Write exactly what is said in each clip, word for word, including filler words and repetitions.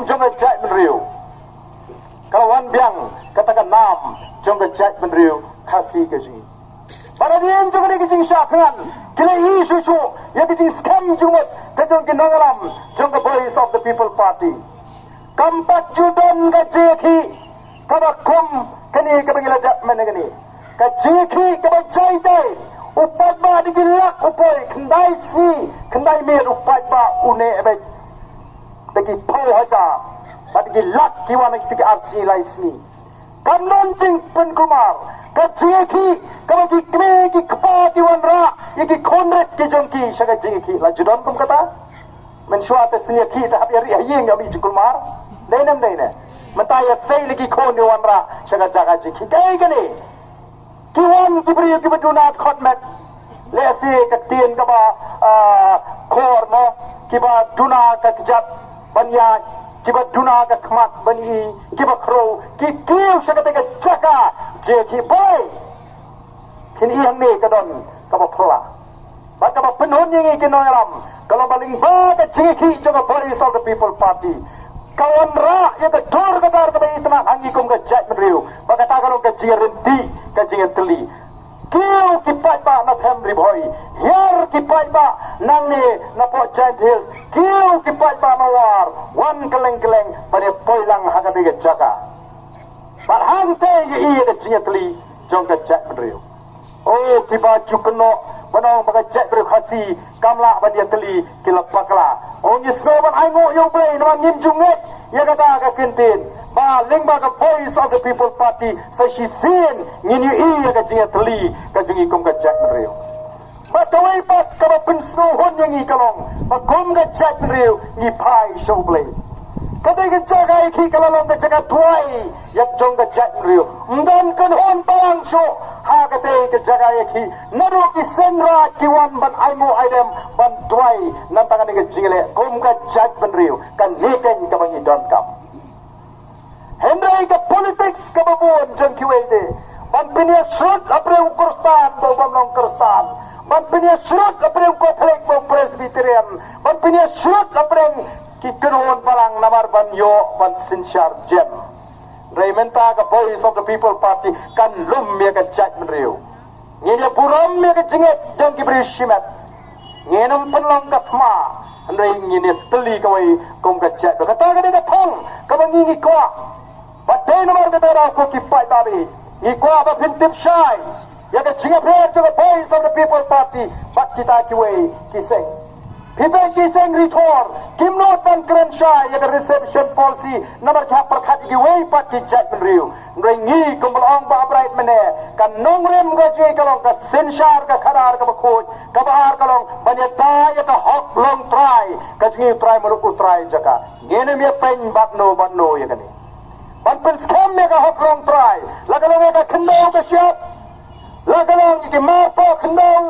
jong ka jaitbynriew. Ka la wan biang kata ka nam jong ka jaitbynriew Khasi ka jong ngi. Bad hadien jong kane ka jingshah thngan ki la ïohi shuh shuh ïa ka jingskhem jingmut ka jong ki nongïalam jong ka Voice of the People Party. Kam pat ju don ka jingïakhih kaba kum kane kaba ngi la dep mynne kane. Ka jingïakhih kaba jai jai, u paidbah da ki lak u poi, khyndai sngi khyndai miet u paidbah u neh beit da ki phew hajar, bad da ki lak ki wan ha kita ki ar sngi lai sngi. Kam don jingpynkulmar. Ka jingïakhih kaba ki kmie ki kpa ki wanrah ïa ki khunrit ki jong ki sha ka jingïakhih. La ju don kum kata? Mynshuwa te sngewthuh te hap ïa rieh ha ïing ïa mih jingkulmar. Dei ne em dei ne? Mynta ïa sei la ki khun ïa wanrah sha ka jaka jingïakhih. Kaei kane? Ki wan ki briew kiba duna khot met. Lehse ka ktien kaba, ah, khor mo, kiba duna ka kjat ban ïaid, kiba duna ka khmat ban ïohi, kiba khrew, ki kiew sha kata ka jaka jingïakhih. Balei? Kine hangne ka don kaba phylla. Bad kaba pynhun ïa ngi ki nongïalam ka long ba lyngba ka jingïakhih jong ka Voice of the People Party, ka wanrah ïa ka dur ka dar kaba itynnad ha ngi kum ka jaitbynriew. Bad kata ka long ka jingïaryntih, ka jingïatylli. Kiew ki paidbah na Them Ri Bhoi, hiar ki paidbah nangne na poh Jaintia Hills, kiew ki paidbah na War, wan kylleng kylleng ban ïa poi lang ha kata ka jaka. Bad hangta ïa i ïa ka jingïatylli jong ka jaitbynriew. O, kiba ju kynnoh ban ong ba ka jaitbynriew Khasi kam lah ban ïatylli, ki la bakla. O, ngi sngew ban ainguh ïa U Blei namar ngim ju ngeit ïa kata ka kyntien ba lyngba ka Voice of the People Party sa shisien ngin ïohi ïa ka jingïatylli ka jong ngi kum ka jaitbynriew. Bad kawei pat kaba pynsngewhun ïa ngi ka long ba kum ka jaitbynriew ngi phai sha U Blei. Kata ka jaka ïakhih ka la long ka jaka duwai ïa jong ka jaitbynriew. Ym don kynhun balang shuh ha kata ka jaka ïakhih. Naduh ki seng raid ki wan ban ainguh aidem ban duwai na bynta kane ka jingleh kum ka jaitbynriew, kane keiñ kaba ngi donkam. Hynrei ka politics kaba bun jong kiwei de ban pynïasyrut hapdeng u Khristan bad u bym long Khristan, ban pynïasyrut hapdeng u Katholik bad u Presbyterian, ban pynïasyrut hapdeng ki kynhun balang namar ban ïoh ban synshar jem. Hynrei mynta ka Voice of the People Party kan lum ïa ka jaitbynriew. Ngin ïa burom ïa ka jingngeit jong ki briew shimet. Ngin ym pynlong ka thma, hynrei ngin ïa tylli kawei kum ka jait. Kata ka dei ka thong kaba ngi ngi kwah. Bad dei namar kata ka daw ko ki paidbah, ngi kwah ba phin tip shai ïa ka jingïapher jong ka Voice of the People Party bad kita kiwei ki seng. Phi peit ki seng Ri Thor kim nud ban kren shai ïa ka reservation policy namar ki hap pyrkhat ïa kiwei pat ki jaitbynriew. Hynrei ngi kumba la ong Bah Bright mynne, ka nongrim ka jong ngi ka long ka synshar ka khadar kaba khuid, kaba ar ka long ban ïada ïa ka hok longtrai ka jong ngi, u trai muluk u trai jaka. Ngin ym ïa peiñ bad no bad no ïa kane. Ban pynskhem ïa ka hok longtrai, la ka long ïa ka khyndew ka shyiap, la ka long ïa ki marpoh khyndew,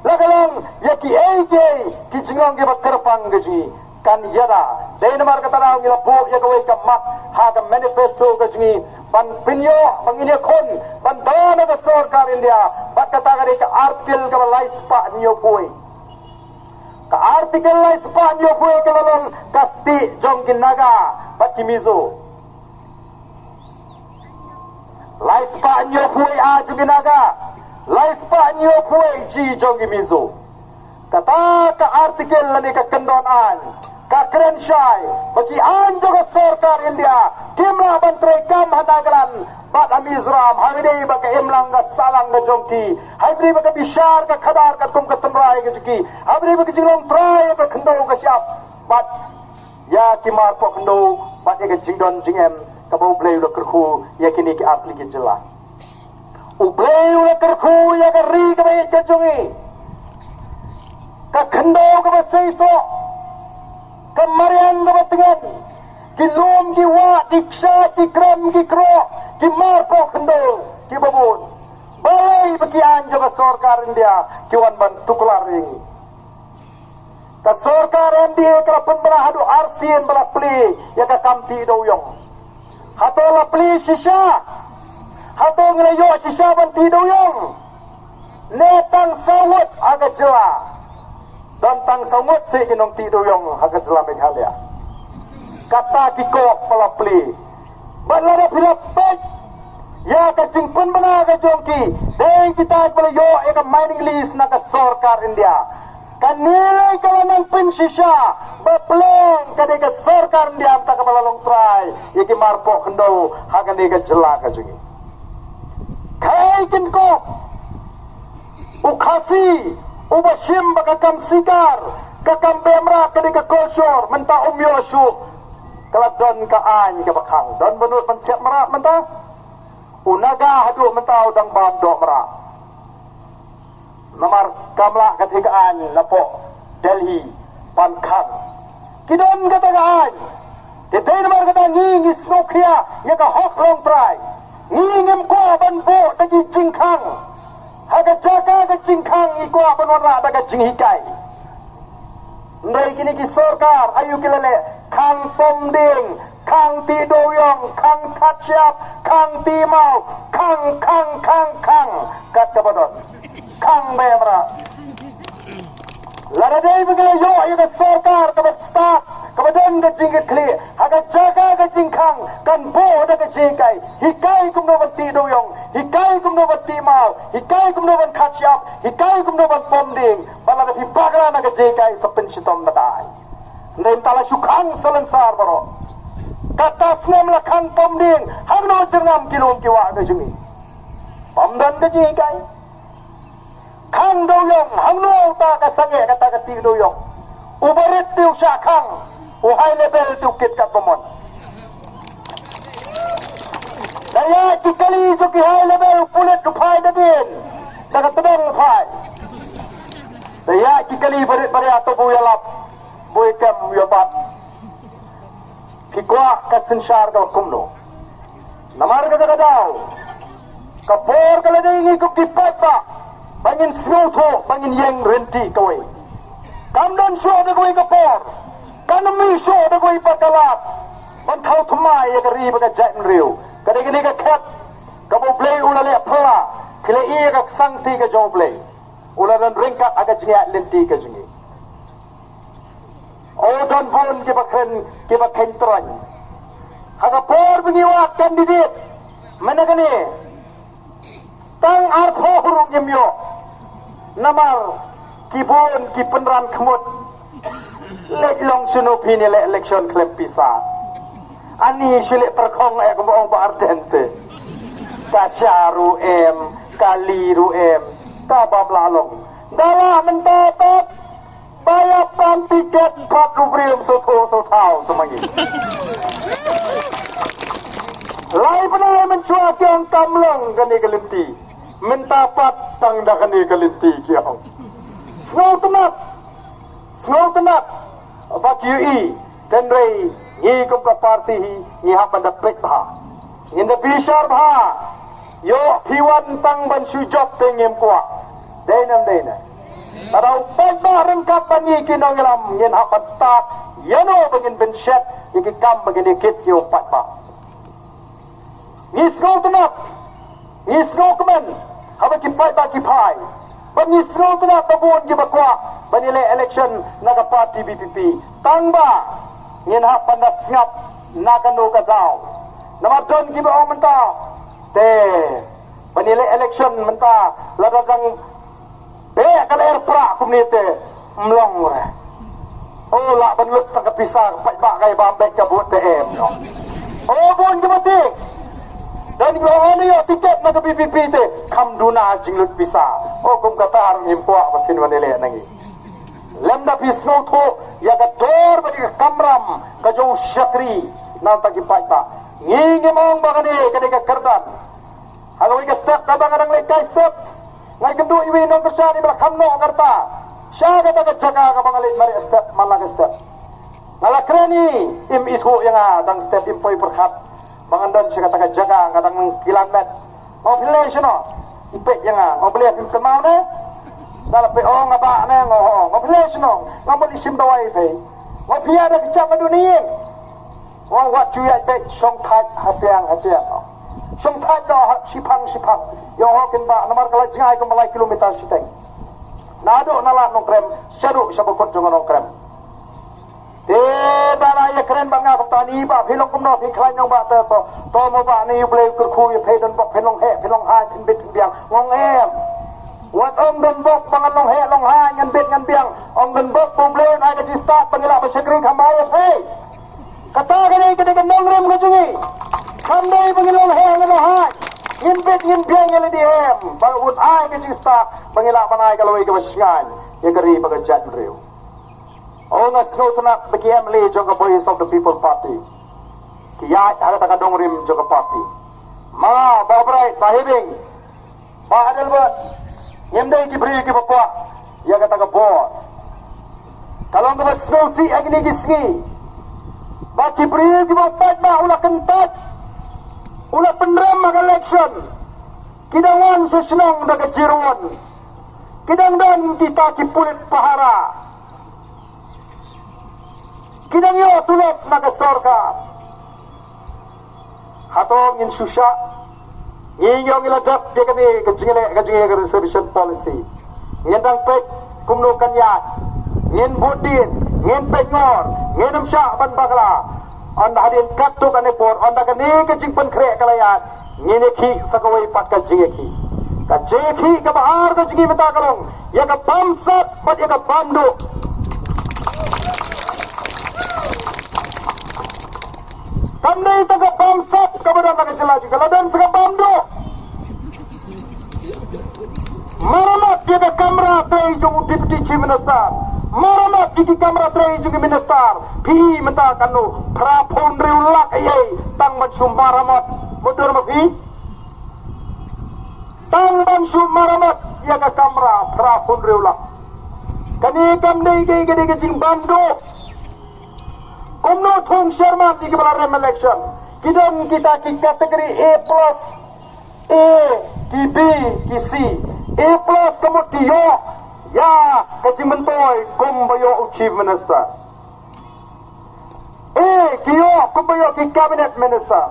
la ka long ïa kiei kiei ki jinglong kiba kyrpang ka jong ngi, kan ïada. Dei namar kata daw ngi la buh ïa kawei ka mat ha ka manifesto ka jong ngi ban pynïoh ba ngin ïakhun ban don ha ka sorkar India. Bad kata ka dei ka article kaba lai spah hynñiewphew wei. Ka article lai spah hynñiewphew wei ka la long ka stieh jong ki Naga bad ki Mizo. Lai spah hynñiewphew wei A jong ki Naga, lai spah hynñiewphew wei G jong ki Mizo. Kata ka article lane ka kyndon aiñ ka kren shai ba ki aiñ jong ka sorkar India kim lah ban treikam ha Nagaland bad ha Mizoram, ha kaba ïadei bad ka imlang ka sahlang ka jong ki, ha kaba ïadei bad ka bishar ka khadar katkum ka tynrai ka jong ki, ha kaba ïadei bad ka jinglong trai ka khyndew ka shyiap bad ïa ki marpoh khyndew bad ïa ka jingdon jingem kaba U Blei u la kyrkhu ïa kine ki artylli ki jylla. U Blei u la kyrkhu ïa ka ri kaba ïeit ka jong ngi, ka khyndew kaba seisoh, ka mariang kaba tngen, ki lum ki wah, ki kshaid ki krem ki kroh, ki marpoh khyndew kiba bun. Balei ba ki aiñ jong ka sorkar India ki wan ban tuklar ïa ngi? Ka sorkar M D A ka la pynbna haduh arsien ba la plie ïa ka kam tih dewïong. Hato la plie shisha? Hato ngi la ïoh shisha ban tih dewïong? Ne tang saw ngut ha ka jylla? Don tang saw ngut seh ki nongtih dewïong ha ka jylla Meghalaya. Kata ki kok pala pli. Bad lada phi la peit ïa ka jingpynbna ka jong ki, dei kita kiba la ïoh ïa ka mining lease na ka sorkar India. Kane ka la nang pynshisha ba pleng ka dei ka sorkar India mynta kaba la long trai ïa ki marpoh khyndew ha kane ka jylla ka jong ngi. Kaei kin kok? U Khasi uba shim ba ka kam sikar, ka kam beh mrad ka dei ka kolshor, mynta um ïoh shuh. Ka la don ka aiñ kaba khang, don ba nud ban siat mrad mynta. U Naga haduh mynta u dang bam doh mrad. Namar kam lah ka thik aiñ napoh Delhi ban khang. Ki don kata ka aiñ. Te dei namar kata ngi ngi sngewkhia ïa ka hok long trai. Ngi ngim kwah ban buh da ki jingkhang. Ha ka jaka ka jingkhang ngi kwah ban wanrah da ka jinghikai. Hynrei kine ki sorkar aïu ki la leh? Khang pom dieng, khang tih dewiong, khang khat shyiap, khang tih maw, khang, khang, khang, khang. Kat kaba don. Khang beh mrad. Lada dei ba ki la ïoh ïa ka sorkar kaba stad, kaba don ka jingkitkhlieh, ha ka jaka ka jingkhang kan buh da ka jinghikai. Hikai kumno ban tih dewiong, hikai kumno ban tih maw, hikai kumno ban khat shyiap, hikai kumno ban pom dieng. Bad lada phi bakla na ka jinghikai sa pynshitom na ka aiñ. Hynrei mynta la shu khang salonsar baroh. Kata snem la khang pom dieng, hangno jyrngam ki lum ki wah ka jong ngi? Ym don ka jinghikai. Khang dewiong, hangno uta ka sangeh kata ka tih dewiong? U barit te u shah khang, u high level te u kit katba mon. Da ïaid ki kali jong ki high level u pulit u phai da dien, da ka tdong u phai. Da ïaid ki kali barit baria to bun ïalap, bun kem ïabat. Phi kwah ka synshar ka kumno? Namar kata ka daw, ka por ka la dei ngi kum ki paidbah ba ngin sngewthuh, ba ngin ïeng rynti kawei. Kam don shuh da kawei ka por, kam mih shuh da kawei pat ka lad ban thaw thymmai ïa ka ri bad ka jaitbynriew. Ka dei kane ka khet kaba U Blei u la leh phylla. Phi la ïohi ïa ka ksangti ka jong U Blei, u la don ryngkat ha ka jingïaid lynti ka jong ngi. O, don bun kiba kren, kiba khein troiñ. Ha ka por ba ngi wad candidate mynta kane, tang arphew ruh ngim ïoh. Namar ki bun ki pynran khmut. Leit long shano phi ne leh election khlem pisa? Ani shu leh pyrkhong eh kumba ong Bah Ardent te. Ka sha ruh em, ka li ruh em, ka bam la long. Da lah mynta pat ba ïa pan tiket pat u briew shu thaw shu thaw shu ma ngi. Lai bnai mynshuwa ki ong kam long kane ka lynti. Mynta pat tang da kane ka lynti ki ong. Sngewtynnat. Sngewtynnat ba ki ïohi, hynrei ngi kum ka party hi ngi hap ban da peit bha. Ngin da bishar bha. Ïoh phi wan tang ban shu jop te ngim kwah. Dei ne em dei ne? Lada u paidbah ryngkat bad ngi ki nongïalam ngin hap ban stad ïano ba ngin pynshet ïa ki kam ba ngin ïakit ïa u paidbah. Ngi sngewtynnat, ngi sngewkmen haba ki paidbah ki phai. Bad ngi sngewtynnat ba bun kiba kwah ban ïaleh election na ka party V P P. Tang ba ngin hap ban da sngap na kano ka daw. Namar don kiba ong mynta te ban ïaleh election mynta lada dang beh ka lyer prah kumne te ym long re. O, lah ban lut tang ka pisa, ka paidbah ka ïa bam beit ka vote te em, no. O, bun kiba tieng. Don kiba ong ïoh tiket na ka V P P te kham duna jinglut pisa. O, kum kata ruh ngim kwah ba kin wan ïaleh na ngi. Lymda phi sngewthuh ïa ka dor bad ïa ka kamram ka jong u shakri na ka bynta ki paidbah. Ngi ngim ong ba kane ka dei ka kyrdan. Ha kawei ka step kaba nga dang leit kai step, nga ïakynduh ïa uwei u nongkyrshan iba la kham noh ka rta sha kata ka jaka kaba nga leit mareh step man la ka step. Nga la kren, im ithuh ïa nga, dang step im poi pyrkhat ba ngan don sha kata ka jaka, nga dang kilan met. Nga ong, phi leit shano? I peit ïa nga. Nga ong, balei phim kynmaw ne? Nga la peit, ong, nga bah ne. Nga ong, phi leit shano? Nga mut i shim dawai phi. Nga ong, phi ïa da ka jaka duna ïing. Ong, wat shu ïaid beit, shong thait ha tiang ha tiang. Shong thait noh ha shiphang shiphang. Ïa, ong, kin bah, namar ka la jngai kumba lai kilometer shiteng. Naduh na lad Nongkrem shaduh sha bakut jong Nongkrem. Te Ba la ïa kren ba nga ka tani ba phi long kumno phi khlaiñ nong ba te to. To mo ba ni U Blei u kyrkhu ïa phi don bok phi long heh phi long hai phin bit phin biang. Ngong em. Wat ong don bok ba ngan long heh long hai ngan bit ngan biang. Ong don bok ba U Blei un ai ka jingstad ba ngi lah ban shakri kham ba ïa phi. Kata ka dei ka dei ka nongrim ka jong ngi. Kam dei ba ngi long heh ngi long hai. Ngin bit ngin biang ïa lade em. Ba un ai ka jingstad ba ngi lah ban ai ka lawei kaba shngaiñ ïa ka ri bad ka jaitbynriew. Ong nga sngewtynnat ba ki M L A jong ka Voice of the People Party ki ïaid ha kata ka nongrim jong ka party. Ma Bah Bright, Bah Hibing, Bah Adelbert, ngim dei ki briew kiba kwah ïa kata ka bor. Ka long kaba sngewsih ha kine ki sngi ba ki briew kiba paidbah u la kyntait, u la pynrem ha ka election, ki dang wan sha shnong da ka jingwan, ki dang don kita ki pulit pahara. Ki dang ïoh tulop na ka sorkar. Hato ngin shu shah? Ngi ïoh ngi la dep ïa kane ka jingleh ka jingleh ka reservation policy. Ngin dang peit kumno kan ïaid. Ngin bud dien, ngin peit ngor, ngin ym shah ban bakla. Ynda hadien katto katne por, ynda kane ka jingpynkhreh ka la ïaid, ngin ïakhih sa kawei pat ka jingïakhih. Ka jingïakhih kaba ar ka jingïakhih mynta ka long ïa ka bamsap bad ïa ka bamduh. Kam dei tang ka bamsap kaba don ha ka jylla jong ngi, ka la don sa ka bamduh. Maramat ïa ka kamra trei jong u Deputy Chief Minister. Maramat ïa ki kamra trei jong ki minister. Phi mynta kano phra phew hynriew lak ei ei tang ban shu maramat. Mutdur ma phi. Tang ban shu maramat ïa ka kamra phra phew hynriew lak. Kane kam dei ka, ka dei ka jingbamduh. Kumno thung chairman ïa kiba la rem election. Ki don kita ki category A plus, A, ki B, ki C. A plus ka mut ki ïoh ïa ka jingmyntoi kumba ïoh u Chief Minister. A, ki ïoh kumba ïoh ki Cabinet Minister.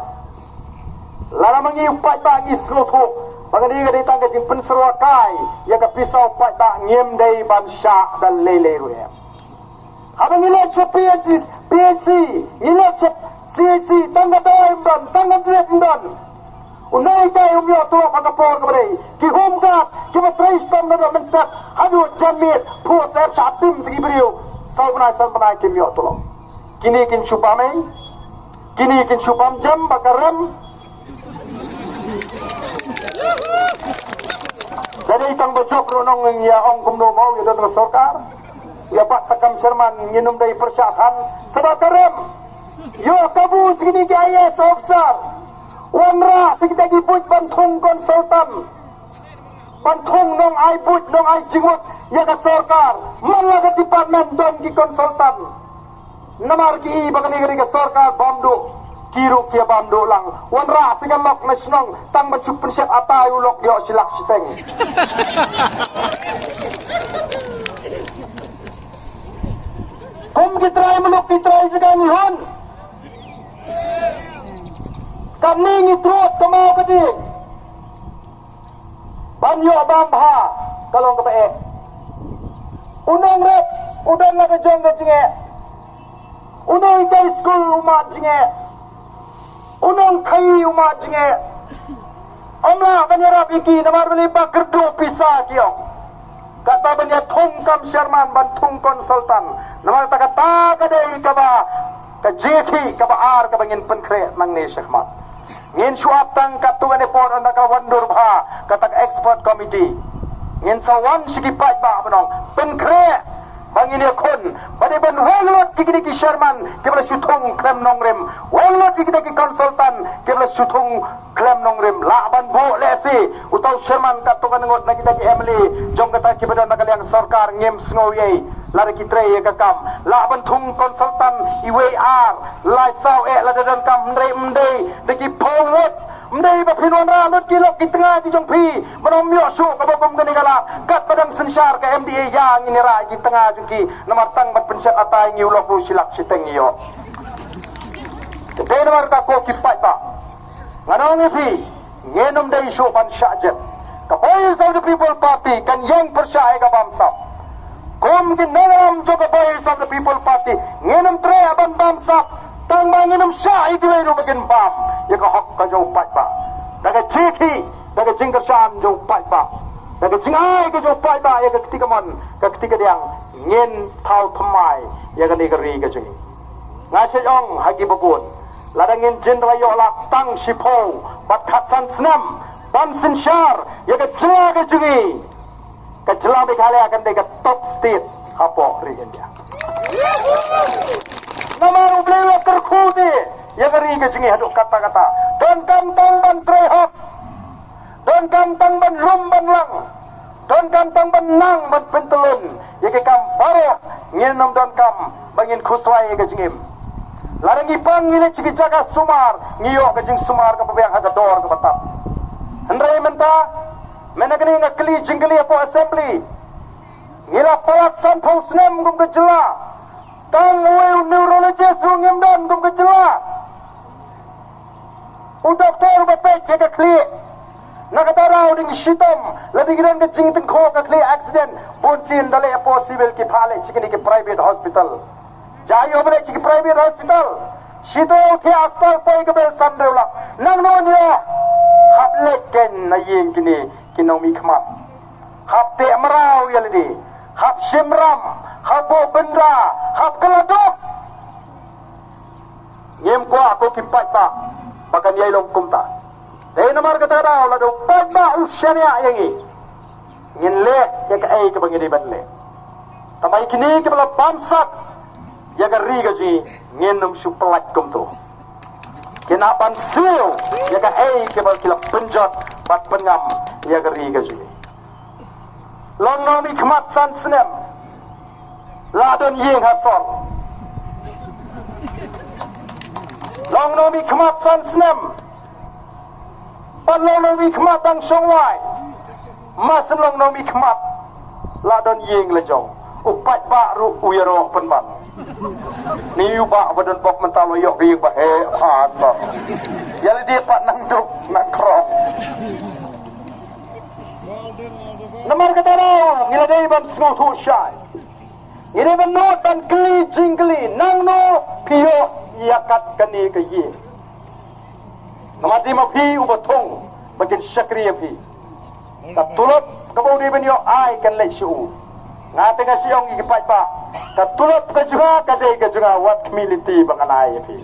Lada ma ngi u paidbah ngi sngewthuh ba kane ka dei tang ka jingpynsyrwa kai ïa ka pisa u paidbah, ngim dei ban shah da lei lei ruh em. Haba ngi leit sha P H C, P H C, ngi leit sha C H C, tang ka dawai ym don, tang ka drip ym don. U nonghikai um ïoh tulop ha ka por kaba dei. Ki home guard kiba trei shitom naduh mynstep haduh janmiet, phuh sep shah tim sa ki briew. Saw bnai san bnai kim ïoh tulop. Kine kin shu bam ei? Kine kin shu bam jem ba ka rem? Da dei tang ba jop ruh nong ïa ong kumno mo ïa don ka sorkar. Ïa pat takam chairman ngin ym dei pyrshah than sa ba ka rem. Ïoh kabu sa kine ki I A S officer. Wanrah sa kita ki buit ban thung consultant. Ban thung nong ai buit nong ai jingmut ïa ka sorkar. Man la ka department don ki consultant. Namar ki i ba kane ka dei ka sorkar bamduh. Ki ruh ki bamduh lang. Wanrah sa ka lok na shnong tang ban shu pynshet atai u lok ïoh shi lak shiteng. Kum ki trai muluk ki trai jaka ngi hun. Kane ngi trud ka maw ka dieng. Ban ïoh bam bha ka long kaba eh. U nongret u don la ka jong ka jingeh. U nonghikai skul u mad jingeh. U nongkhaii u mad jingeh. Ym lah ban ïarap ïa ki namar balei ba kyrduh pisa ki ong. Katba ban ïa thung kam chairman ban thung consultant. Namar kata kata ka dei kaba ka jingïakhih kaba ar kaba ngin pynkhreh nangne shakhmat. Ngin shu ap tang katto katne por ynda ka wan dur bha kata ka expert committee. Ngin sa wan sha ki paidbah ban ong pynkhreh ba ngin ïakhun ba dei ban weng lut ïa kine ki chairman kiba la shu thung khlem nongrim, weng lut ïa kine ki consultant kiba la shu thung khlem nongrim, lah ban buh lehse uta u chairman katto katne ngut na kita ki M L A jong kata kiba don na ka liang sorkar ngim sngew ei ei. Lada ki trei ïa ka kam lah ban thung consultant iwei ar lai saw eh lada don kam, hynrei ym dei da ki phew ngut. Ym dei ba phin wanrah lut ki lok ki tnga ki jong phi ban ym ïoh shuh kaba kum kane ka lad. Katba dang synshar ka M D A ïa ngin ïarah ïa ki tnga jong ki namar tang ban pynshet atai ngi u lok ruh shi lak shiteng ngi ïoh. Te namar kata ko ki paidbah, ngan ong ïa phi, ngin ym dei shuh ban shah jem. Ka Voice of the People Party kan ïeng pyrshah ïa ka bamsap. Ko Kum ki nongïalam jong ka Voice of the People Party, ngin ym treh ban bam sap, tang ba ngin ym shah ïa kiwei ruh ba kin bam ïa ka hok ka jong u paidbah. Da ka jingkhih, da ka jingkyrshan jong u paidbah, da ka jingai ka jong u paidbah ïa ka kti kamon ka kti kadiang, ngin thaw thymmai ïa kane ka ri ka jong ngi. Nga shu ong ha ki babun, lada ngin jin da la ïoh lad tang shiphew bad khatsan snem ban synshar ïa ka jylla ka jong ngi, ka jylla Meghalaya kan dei ka top state hapoh ri India. Namar U Blei u la kyrkhu te ïa ka ri ka jong ngi haduh katta katta. Donkam tang ban trei hok, donkam tang ban lum ban lang, donkam tang ban nang ban pyntyllun ïa ki kam baroh. Ngin ym donkam ba ngin khuslai ïa ka jingim. Lada ngi pang ngi leit sha ki jaka sumar, ngi ïoh ka jingsumar kaba biang ha ka dor kaba tam. Hynrei mynta, mynta kane nga kylli jingkylli hapoh assembly. Ngi la palat sanphew snem kum ka jylla. Tang uwei u neurologist ruh ngim don kum ka jylla. U doktor ba peit ïa ka khlieh, na kata daw dang shitom, lada ki don ka jingtyngkhuh ka khlieh accident, bun sien da leh hapoh civil, ki phah leh sha kine ki private hospital. Jia ïoh ba leh sha ki private hospital, shi taïew thiah astar poi ka bel san hynriew lak. Nangno ïoh? Hap leit kein na ïing kine ki nongmihkhmat. Hap teh mraw ïa lade, hap shim ram, hap buh bynda, hap kylla duk. Ngim kwah ko ki paidbah ba kan ïai long kumta. Dei namar kata ka daw lada u paidbah u shaniah ïa ngi, ngin leh ïa kaei kaba ngi dei ban leh. Tangba ïa kine kiba la bamsap ïa ka ri ka jong ngi, ngin ym shu pyllait kumto. Kin nang ban siew ïa kaei kaba ki la pynjot bad pynngam ïa ka ri ka jong ngi. Long nongmihkhmat san snem, la don ïing ha sor. Long nongmihkhmat san snem, bad long nongmihkhmat dang shong wai. Mar shu long nongmihkhmat, la don ïing la jong. U paidbah ruh u ïaroh pynban. Ni u bah ba don bok mynta, u la ïoh ka ïing ba heh ha sor. Ïa lade pat nang duk nang khrong. Namar kata daw ngi la dei ban sngewthuh shai. Ngi dei ban nud ban kylli jingkylli, nangno phi ïoh ïa kat kane ka ïing? Namar dei ma phi uba thung ba kin shakri ïa phi. Ka tulop kaba u dei ban ïoh ai kan leit sha u. Nga te nga shu ong ïa ki paidbah, ka tulop ka jong nga ka dei ka jong nga, wat khmih lynti ba ngan ai ïa phi.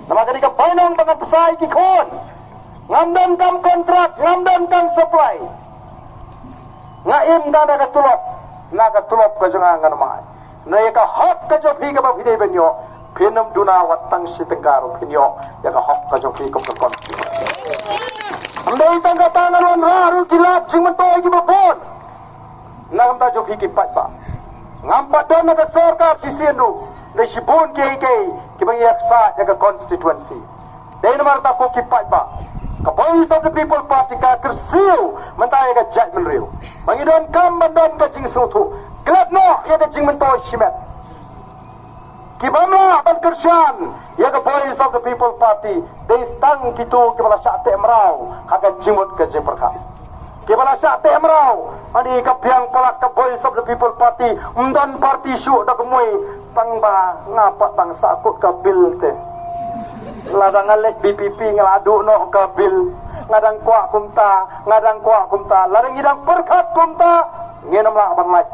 Namar ka dei ka bainong ba ngan pynshai ïa ki khun. Ngam don kam kontrak, ngam don kam supply. Nga im tang da ka tulop, na ka tulop ka jong nga ngan ym ai. Na ïa ka hok ka jong phi kaba phi dei ban ïoh, phin ym duna wat tang shi tyngka ruh, phin ïoh ïa ka hok ka jong phi kum ka constituency. Ym dei tang kata, ngan wanrah ruh ki lad jingmyntoi kiba bun na ka bynta jong phi ki paidbah. Ngam pat don na ka sorkar shisien ruh, dei shibun kiei kiei kiba ngi ïaksaid ïa ka constituency. Dei namar kata ko ki paidbah, ka Voice of the People Party ka kyrsiew mynta ïa ka jaitbynriew ba ngi donkam ban don ka jingsngewthuh. Klet noh ïa ka jingmyntoi shimet. Ki bym lah ban kyrshan ïa ka Voice of the People Party dei tang kito kiba la shah teh mraw ha ka jingmut ka jingpyrkhat. Kiba la shah teh mraw, ani ka biang palat ka Voice of the People Party, ym don party shuh da ka mui, tang ba nga pat tang sahkut ka bill te. Lada nga leit B P P nga la duh noh ka bill. Nga dang kwah kumta, nga dang kwah kumta. Lada ngi dang pyrkhat kumta, ngin ym lah ban lait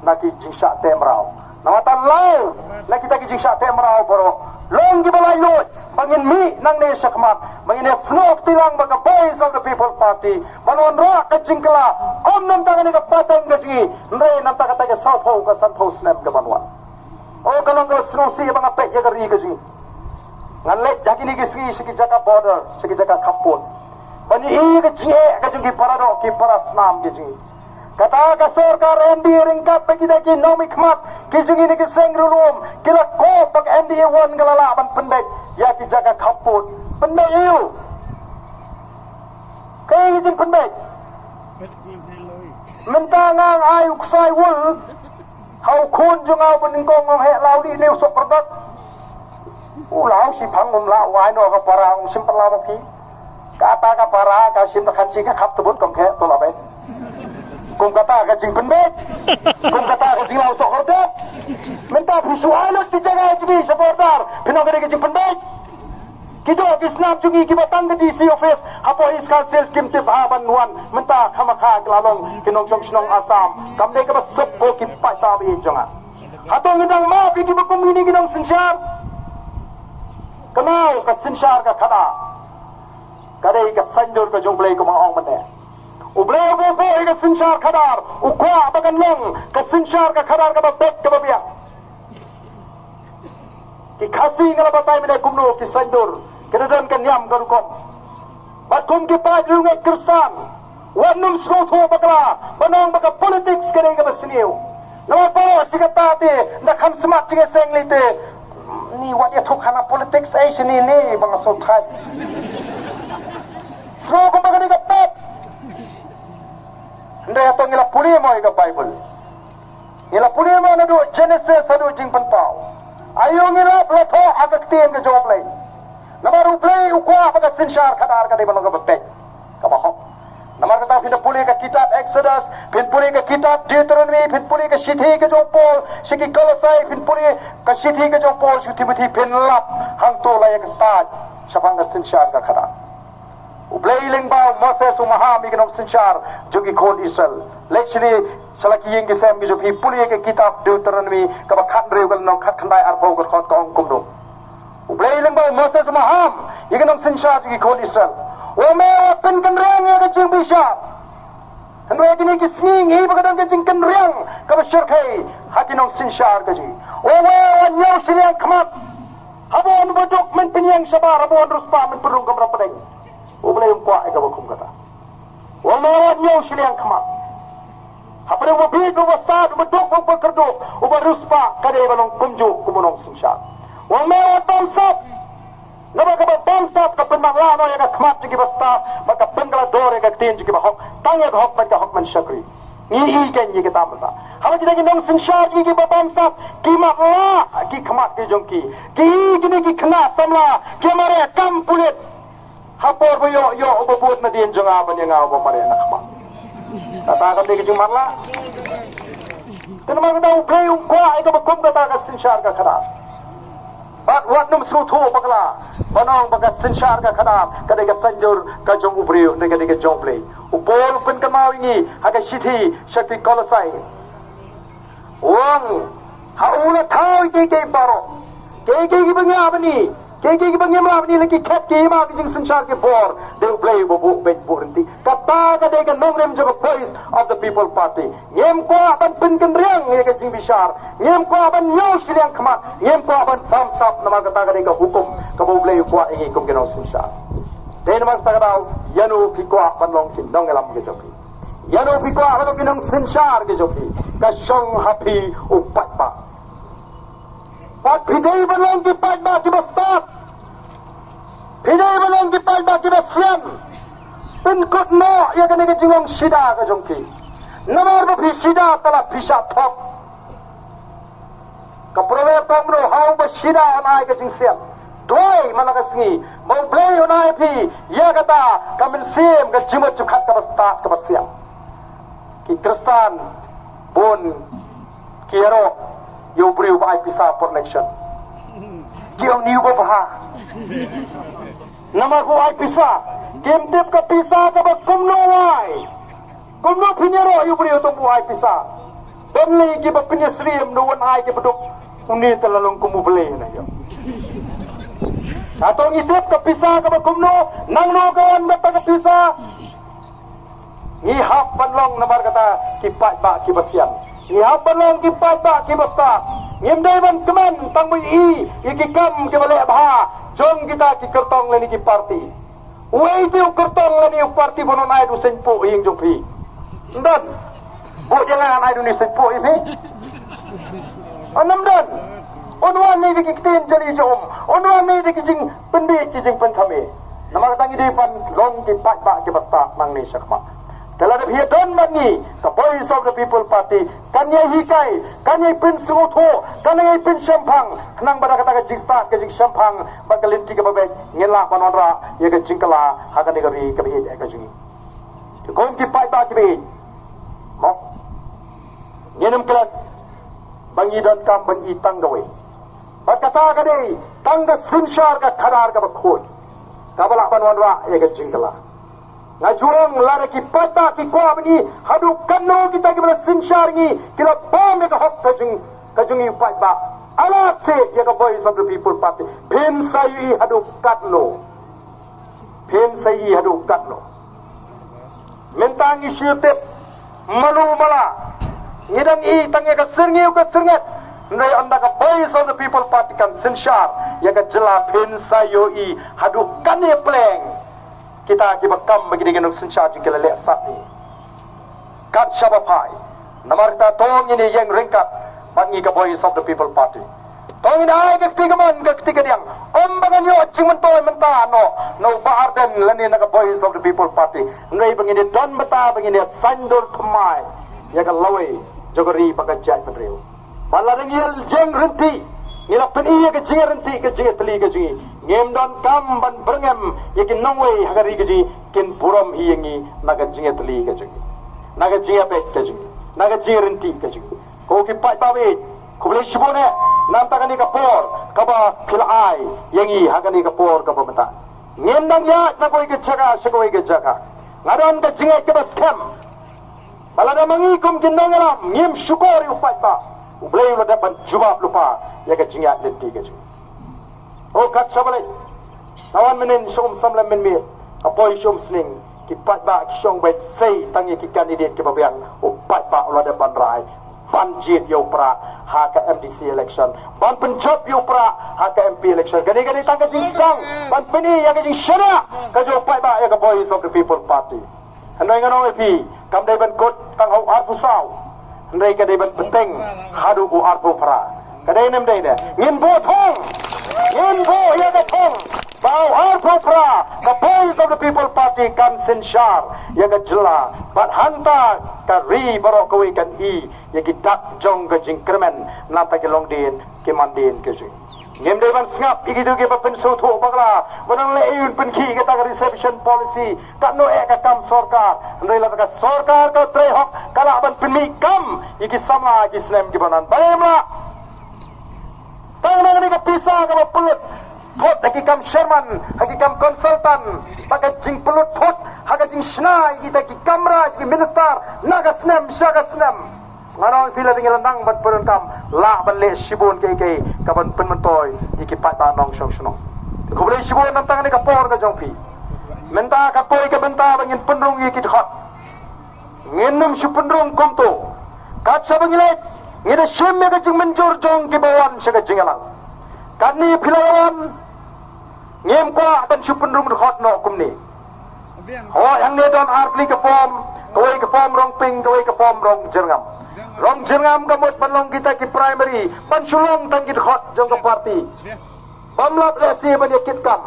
na ki jingshah teh mraw. Namar ta law na kita ki jingshah teh mraw baroh, long kiba laitluid ba ngin mih nangne shakhmat, ba ngin ïa snoh kti lang ba ka Voice of the People Party ban wanrah ka jingkylla, ym na ka bynta kane ka pateng ka jong ngi, hynrei na ka bynta kata ka sawphew ka sanphew snem ka ban wan. O, ka long ka sngewsih ba nga peit ïa ka ri ka jong ngi. Ngan leit ha kine ki sngi sha ki jaka border, sha ki jaka khappud, ban ïohi ïa ka jingeh ka jong ki para doh ki para snam ka jong ngi. Kata ka sorkar N D A ryngkat bad kita ki nongmihkhmat ki jong ngi na ki seng riewlum ki la kup ba ka N D A one ka la lah ban pynbeit ïa ki jaka khappud. Pynbeit ïa u. Kaei ka jingpynbeit? Mynta nga ai u ksai wul ha u khun jong nga uba nyngkong, ong, heh la u dih ne u sohkordot. U la u shiphang, um lah, u ai noh ka para, um shim pat la ma phi. Kata ka para ka shim da khatshi ka khap tebut, kong kheh to la beit. Kum kata ka jingpynbeit. Kum kata ka jinglaw soh kordor. Mynta phi shu ai lut ki jaka jong phi sha border, phin ong ka dei ka jingpynbeit. Ki doh ki snam jong ngi kiba tang ka D C office hapoh East Khasi Hills kim tip ha ban wan. Mynta khamkha ki la long ki nongshong shnong Assam. Kam dei kaba suk ko ki paidbah ba ïeit jong nga. Hato ngi dang map ïa kiba kum kine ki nongsynshar? Kynmaw, ka synshar ka khadar ka dei ka saiñdur ka jong U Blei, kumba nga ong mynne. U Blei u buh ïa ka synshar khadar, u kwah ba kan long ka synshar ka khadar kaba beit kaba biang. Ki Khasi nga la batai mynne kumno ki saiñdur ki da don ka niam ka rukom. Bad kum ki paid riewngeit Khristan, wat nym sngewthuh bakla ban ong ba ka politics ka dei kaba sniew. Namar baroh shi katta te, nda kham smat jingïaseng lei te, ni wat ïathuh hana politics ei shini ni ba nga sngewthait. Sngewthuh ba ka dei ka pep. Hynrei hato ngi la pule mo ïa ka Baibl? Ngi la pule mo naduh Genesis haduh Jingpynpaw? Aïu ngi la pynlong thoh ha ka ktien ka jong U Blei? Namar U Blei u kwah ba ka synshar khadar ka dei ban long kaba beit, kaba hok. Namar kata phin da pule ka kitab Exodus, phin pule ka kitab Deuteronomy, phin pule ka shithi ka jong u Paul sha ki Kolosai, phin pule ka shithi ka jong u Paul sha u Timothy, phin lap hangto la ïa ka tat shaphang ka synshar ka khadar. U Blei lyngba u Moses u maham ïa ki nongsynshar jong ki khun Israel. Leit sha la ki ïing ki sem ki jong phi, pule ïa ka kitab Deuteronomy kaba khathynriew ka lynnong khatkhyndai arphew ka dkhot ka ong kumno. U Blei lyngba u Moses u maham ïa ki nongsynshar jong ki khun Israel. U ong me wat pynkynriang ïa ka jingbishar. Hynrei kine ki sngi ngi ba ka don ka jingkynriang kaba shyrkhei ha ki nongsynshar ka jong ngi. U ong me wat ñiew shiliang khmat. Haba u wan u baduk men pynïeng shabar, haba u wan riewspah men pynrung kamra pdeng. U Blei um kwah ïa kaba kum kata. U ong me wat ñiew shiliang khmat. Hapdeng uba bieit, uba stad, uba duk, uba kyrduh, uba riewspah, ka dei ba long kumjuh kum u nongsynshar. U ong me wat bamsap. Naba kaba bamsap ka pynmatlah noh ïa ka khmat jong kiba stad, bad ka pynkylla dor ïa ka ktien jong kiba hok. Tang ïa ka hok bad ka hok men shakri. Ngi i kein ïa kita mynta. Haba kita ki nongsynshar jong ngi kiba bamsap ki matlah ki khmat ki jong ki, ki i kine ki khynnah samla ki mareh kam pulit. Ha por ba ïoh ïoh uba bud nadien jong nga ban ïa nga uba mareh na khmat. Kata ka dei ka jingmatlah. Te namar kata U Blei um kwah ïa kaba kum kata ka synshar ka khadar. Bad wat nym sngewthuh bakla ban ong ba ka synshar ka khadar ka dei ka saiñdur ka jong u briew, ne ka dei ka jong U Blei. U Paul u pynkynmaw ïa ngi ha ka shithi sha ki Kolosai. U ong, ha u la thaw ïa kiei kiei baroh. Kiei kiei kiba ngi ïa bani, kiei kiei kiba ngim ïa bani, la ki khet ki hima ki jingsynshar ki bor, dei U Blei uba buh beit buh ryntih. Kata ka dei ka nongrim jong ka Voice of the People Party. Ngim kwah ban pynkynriang ïa ka jingbishar, ngim kwah ban ñiew shiliang khmat, ngim kwah ban bamsap, namar kata ka dei ka hukum kaba U Blei u kwah ïa ngi kum ki nongsynshar. Te namar kata ka daw, ïano phi kwah ban long ki nongïalam ki jong phi? Ïano phi kwah ban long ki nongsynshar ki jong phi? Ka shong ha phi u paidbah. Bad phi dei ban long ki paidbah kiba stad. Phi dei ban long ki paidbah kiba sian. Pynkut noh ïa kane ka jinglong shida ka jong phi. Namar ba phi shida, te la phi shah thok. Ka Proverb ka ong, mano ha uba shida un ai ka jingsian. Duwai man la ka sngi ba U Blei un ai phi ïa kata ka mynsiem, ka jingmut jingpyrkhat kaba stad kaba sian. Ki Khristan bun ki ïaroh ïa u briew ba ai pisa for election. Ki ong ni uba bha. Namar ba u ai pisa. Kim tip ka pisa kaba kumno u ai. Kumno phin ïaroh ïa u briew tang ba u ai pisa? Don lei kiba pynïasyriem, no wan ai kiba duk. Une te la long kum u Blei na ïa. Hato ngi tip ka pisa kaba kumno, nangno ka wan kata ka pisa? Ngi hap ban long namar kata ki paidbah kiba sian. Ngi hap ban long ki paidbah kiba stad. Ngim dei ban kmen tang ba i ïa ki kam kiba leh bha jong kita ki kyrtong lane ki parti. Uei te u kyrtong lane u parti ba un ai da u seiñ puh ïing jong phi? Ym don. Buh jingeh, ai da une u seiñ puh ïa phi. Ym don. Un wan ne da ki ktien jali jong um. Un wan ne da ki jingpynbeit ki jingpynthame. Namar kata ngi dei ban long ki paidbah kiba stad nangne shakhmat. Te lada phi ïadon bad ngi, ka Voice of the People Party kan ïai hikai, kan ïai pynsngewthuh, kan ïai pynshemphang. Khnang ba da kata ka jingstad ka jingshemphang bad ka lynti kaba beit, ngin lah ban wanrah ïa ka jingkylla ha kane ka ri kaba ïeit ka jong ngi. Te kum ki paidbah kiba ïeit, Mo. Ngin ym klet ba ngi donkam ban ïohi tang kawei. Bad kata ka dei tang ka synshar ka khadar kaba khuid kaba lah ban wanrah ïa ka jingkylla. Nga ju ong lada ki paidbah ki kwah ban ïohi haduh katno kita kiba la synshar ïa ngi ki la bam ïa ka hok ka jong, ka jong ngi u paidbah. Ala thied ïa ka Voice of the People Party. Phin sa ïohi haduh katno. Phin sa ïohi haduh katno. Mynta ngi shu tip malu mala. Ngi dang ïohi tang ïa ka syrngiew ka syrngiat. Hynrei ynda ka Voice of the People Party kan synshar ïa ka jylla, phin sa ïohi haduh kane pleng. Kita kiba kam ba ki dei ki nongsynshar jong ki la leh sat ïa ngi. Kat shaba phai. Namar kata to ngin ïeng ryngkat bad ngi ka Voice of the People Party. To ngin ai ka kti kamon ka kti kadiang. Ym ba ngan ïoh jingmyntoi mynta noh na u Bah Ardent lane na ka Voice of the People Party. Hynrei ba ngin ïa don bynta, ba ngin ïa saiñdur thymmai ïa ka lawei jong ka ri bad ka jaitbynriew. Bad lada ngi ïeng ryntih, ngi la pyni ïa ka jingïaryntih, ka jingïatylli ka jong ngi. Ngim donkam ban byrngem ïa ki nongwei ha ka ri ka jong ngi, kin burom hi ïa ngi na ka jingïatylli ka jong ngi, na ka jingïabeit ka jong ngi, na ka jingïaryntih ka jong ngi. Ko ki paidbah, khublei shibun eh na bynta kane ka por kaba phi la ai ïa ngi ha kane ka por kaba mynta. Ngim dang ïaid na kawei ka jaka sha kawei ka jaka. Nga don ka jingngeit kaba skhem ba lada ma ngi kum ki nongïalam ngim shukor ïa u paidbah, U Blei u la dep ban jubab lypa ïa ka jingïaid lynti ka jong ngi. O kat shaba leit, nga wan mynnin sha um samla mynmiet, ka poi sha um sning, ki paidbah ki shong beit, sei tang ïa ki candidate kiba biang, u paidbah u la dep ban rai ban jied ïa u Prah ha ka M D C election, ban pynjop ïa u Prah ha ka M P election. Kane ka dei tang ka jingsdang ban pyni ïa ka jingshaniah ka jong u paidbah ïa ka Voice of the People Party. Hynrei ngan ong ïa phi, kam dei ban kut tang ha u arphew saw, hynrei ka dei ban bteng haduh u arphew phra. Ka dei ne ym dei ne? Ngin buh thong, ngin buh ïa ka thong ba ha u arphew phra ka Voice of the People Party kan synshar ïa ka jylla, bad hangta ka ri baroh kawei kan i ïa ki dak jong ka jingkyrmen na bynta ki longdien ki mandien ka jong ngi. Ngim dei ban sngap ïa kito kiba pynsngewthuh bakla ba nang leh ïa u pynkhih kata ka reservation policy. Katno eh ka kam sorkar, hynrei lada ka sorkar ka trei hok ka lah ban pynmih kam ïa ki samla ki snem kiba wan. Balei ym lah? Tang na kane ka pisa kaba pynlut phut ha ki kam chairman, ha ki kam consultant, bad ka jingpynlut phut ha ka jingshna ïa kita ki kamra jong ki minister na ka snem sha ka snem. Ngan ong ïa phi, lada ngi la nang ban pyndonkam, lah ban leh shibun kaei kaei kaban pynmyntoi ïa ki paidbah nongshong shnong. Khublei shibun na bynta kane ka por ka jong phi. Mynta ka poi ka bynta ba ngin pynrung ïa ki dkhot. Ngin ym shu pynrung kumto. Kat shaba ngi leit, ngi da shim ïa ka jingmynjur jong kiba wan sha ka jingïalang. Katne phi la wan, ngim kwah ban shu pynrung dkhot noh kumne. Hooid, hangne don ar tylli ka form, kawei ka form Rongping, kawei ka form Rongjyrngam. Rongjyrngam ka mut ban long kita ki primary, ban shu long tang ki dkhot jong ka party. Bym lah lehse ban ïa kit kam,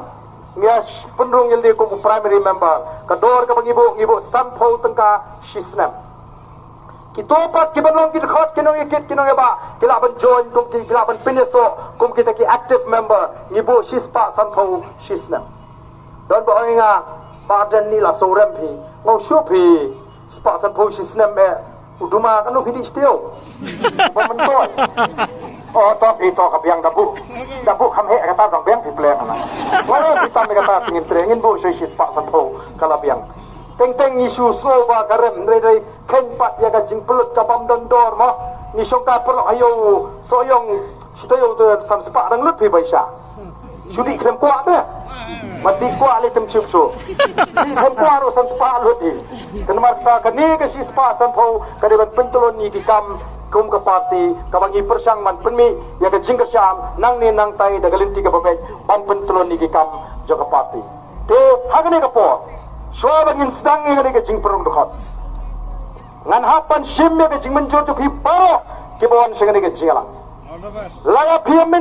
ngi ïa pynrung ïa lade kum u primary member. Ka dor kaba ngi buh, ngi buh sanphew tyngka shi snem. Kito pat kiban long ki dkhot, ki nongïakit, ki nongïabah, ki lah ban join kum ki, ki lah ban pynïasoh kum kita ki active member, ngi buh shispah sanphew shi snem. Don ba ong ïa nga, Bah Ardent, ni la sngewrem phi. Nga ong shuh phi, spah sanphew shi snem eh, u duma katno phi dih shtiew. Ba myntoi. O to phi, to ka biang da buh. Da buh kham heh kata, dang biang phi pleng na. Nga ong phi, tam ïa kata te ngin trei, ngin buh shuh shispah sanphew ka la biang. Teng teng ngi shu sngew ba ka rem, hynrei dei kheiñ pat ïa ka jingpynlut ka bym don dor mo. Ngi shongkai paralok ha ïew Sohiong, shi taïew te san spah dang lut phi bai sha. Shu dih khlem kwah te. Mat dih kwah lei te ym shym shuh. Dih khlem kwah ruh san spah lut hi. Te namar kata kane ka shispah sanphew ka dei ban pyntlun ïa ki kam kum ka party kaba ngi pyrshang ban pynmih ïa ka jingkyrshan nangne nangtai da ka lynti kaba beit ban pyntlun ïa ki kam jong ka party. Te ha kane ka por, shuwa ba ngin sdang ïa kane ka jingpynrung dkhot, ngan hap ban shim ïa ka jingmynjur jong phi baroh kiba wan sha kane ka jingïalang. Lada phi ym